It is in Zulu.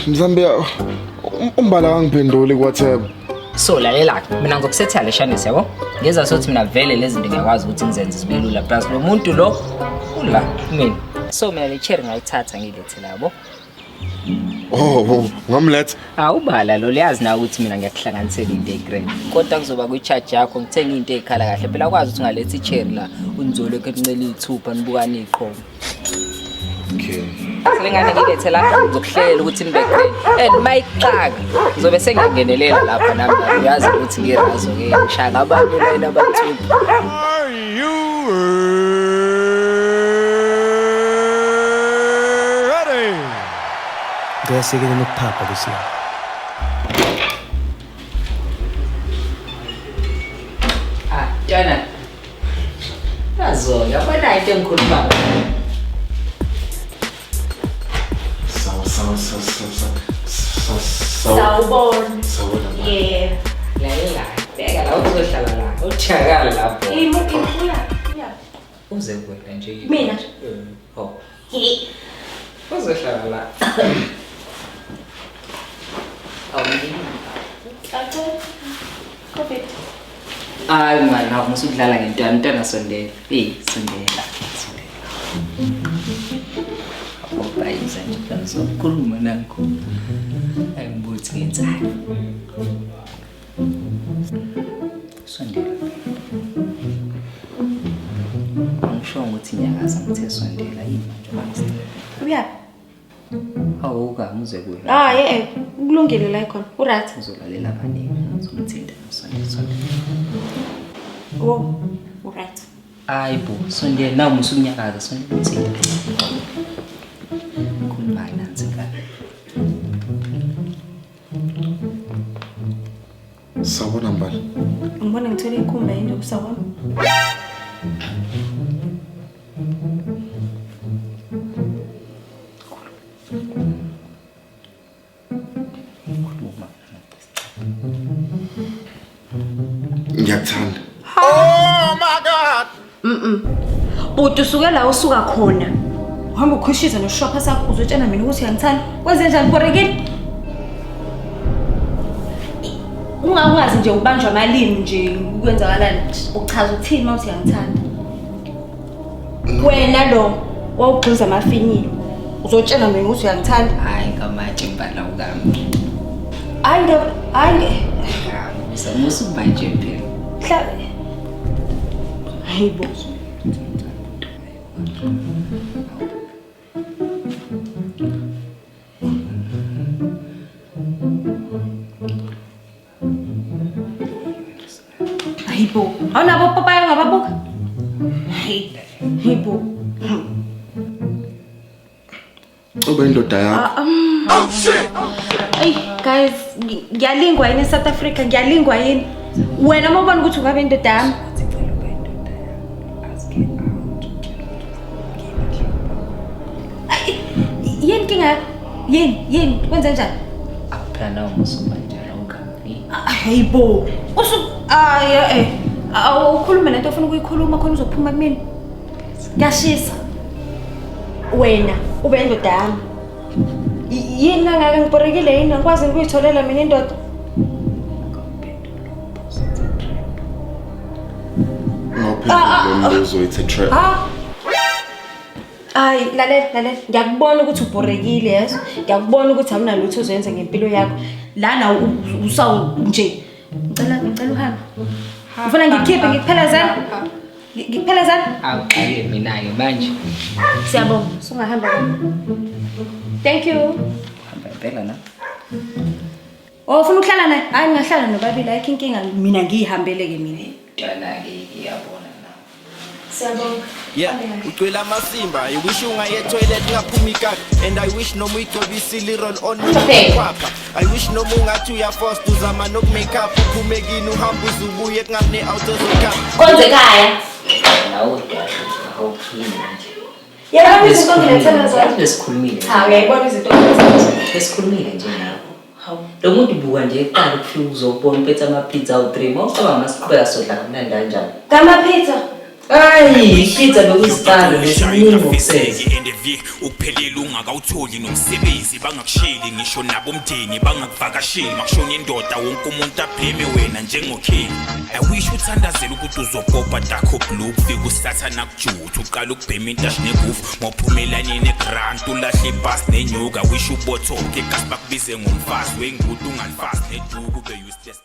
Mzambe umbala kangiphenduli ku WhatsApp. So lalela mina ngizokusethela le shanisi yabo. Ngeza sothi mina vele lezi zinto ngiyakwazi ukuthi ngizenze zibe lula plus lo muntu lo ula mina. So mina le chair ngayithatha ngiyilethela yabo. Oh, ngamletha. Awubala lo liyazi na ukuthi mina ngiyakuhlanganisela into egrand. Kodwa kuzoba kwi-charge yakho ngithenga into ezikhala kahle. Phela kwazi ukuthi ungaletha i-cherry la unizole kencela iy'thupha nibukane iy'qhomo. Okay. Le ngane ngilethe la ngizokuhlela ukuthi nibe grand. And mayixaka ngizobe sengiyangenelela lapha nami uyazi ukuthi ngirazo ke ngishaya ngabantu layini abathupha. Are you ready? Ngicela siyekeleni ukuphapha this year. Ah, Jana. Nazo, yabona into engikhuluma ngayo. Sawa sawa sawa sawa sawa sawa. Sawubona. Sawubona. ma. Yeah. Lalela, bheka la uzohlala la. Uthakala lapho. Imo uya. Uya. Uze kuwena nje. Mina? Oh. Uzohlala la. Awungini. Acela. Coffee. Hayi man, hawu musudlala ngentwana, intwana sondela. Hey, sondela. Sondela. Awubayiza nje phela sokukhuluma nakho. Angibuthi ngenzani. Sondela. Angisho ukuthi nyakaza ngithe sondela yini manje bangisicela. Uya. Awuka muze kuwe. Ah, eh, kulungile la ikhona. U right. Uzolalela abaningi, uzomthinta sondela sondela. Oh, u right. Hayi bo, sondela nawu musukunyakaza sondela uthinte. Khuluma nansi ingane. Sawubona Mbali. Ngibona ngithole ikhumba yini usawona. Khuluma. Ngiyakuthanda. Bhuti usuke la usuka khona. Uhamba ukhwishiza noshopha sakho uzotshela mina ukuthi uyangithanda. Kwenze njani borekile? Ungakungazi nje ubanjwa amalimi nje kwenzakalani? Uchaza ukuthini uma uthi uyangithanda? Wena lo wawugxiza amafinyila. Uzotshela mina ukuthi uyangithanda? Hayi ngamatshe mbala ukami. Hayi nge hayi nge Musa ubanje phela. hla Hayibo. Hayibo. Awunabo popayi ongababuka? Hayi. Hayibo. Ube indoda yakho. Ey guys, ngiyalingwa yini eSouth Africa? Ngiyalingwa yini? Wena uma ubona ukuthi ungabe indoda yami. Sicela ube indoda yami. Ask her out. Yini inkinga yakho? Yini? Yini? Kwenze njani? Phela nawe musa ubanjalo ukami. Hayibo. Usu ay eh. Awukhulume lento ofuna ukuyikhuluma khona uzophuma kumina. Kuyashisa. Wena ube indoda yami. Yini kangaka ngibhorekile yini? Angikwazi ukuyitholela mina indoda. Ngawuphendula lo mbuzo, it's a trap. Ha? Hayi, lalela, lalela. Ngiyakubona ukuthi ubhorekile, yes. Ngiyakubona ukuthi awunalutho ozoyenza ngempilo yakho. Lana usawu nje. Ngicela ngicela uhambe. Ufuna ngikukhiphe ngikuphelezele? Ngikuphelezele? Awuxake mina-ke manje. Siyabonga. Sungahamba. Thank you. Hamba impela na. Oh, ufuna ukuhlala naye? Hayi ngingahlala nobabili, ayikho inkinga. Mina ngiyihambele ke mina. Mntwana-ke iyabona na. Siyabonga. Yeah, ugcwele amasimba. I wish ungaye toilet ngaphumi ikaka. And I wish noma uyigcobisile i-roll on ukwapha. I wish noma ungathi uyaforced uzama nokumake up uphume kini uhambe uzubuye kungabi ne-out ozokhapha. Konze ekhaya. Nawe awuphili nje. Yena izinto ongilethela zona. Yazi besikhulumile. Cha, uyayibona izinto ongilethela zona. Besikhulumile nje nawe. Lo muntu buka nje eqala ukufika uzobona uphethe ama-pizza awu-3. Uma ucabanga masiqhubeka sodla kamnandi kanjani? Kama pizza. Ayi, ipizza bekusiqalo lesiningi ngokuseza. And ukuphelela ungakawutholi nomsebenzi, bangakusheli ngisho nabomndeni, bangakuvakasheli. Makushona indoda, wonke umuntu ablame wena njengokheli. I wish uthandazela ukuthi uzopopa dakho blue, kufika usathana kujutha, uqala ukubhema intashi negufu, mawuphumelane negrant, ulahle ibhasi nenyuka. Wish ubothoke kasi, bakubize ngomfazi wengudu, ungalifasi neduku, ube useless.